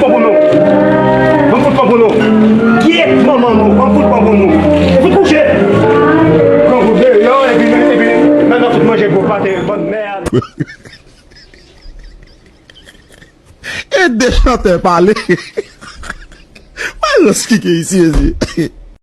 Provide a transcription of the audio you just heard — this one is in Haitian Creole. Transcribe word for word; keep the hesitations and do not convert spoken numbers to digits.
pran pou nou. Ban m fout pran pou nou. Gyet manman nou, ban m fout pran pou nou. Fout kouche. Pran pou deyò, epi, epi, nan, nan fout manje gwo pate, bann mèd. E de chantè pale. Wè rans ki gen isi, mezye.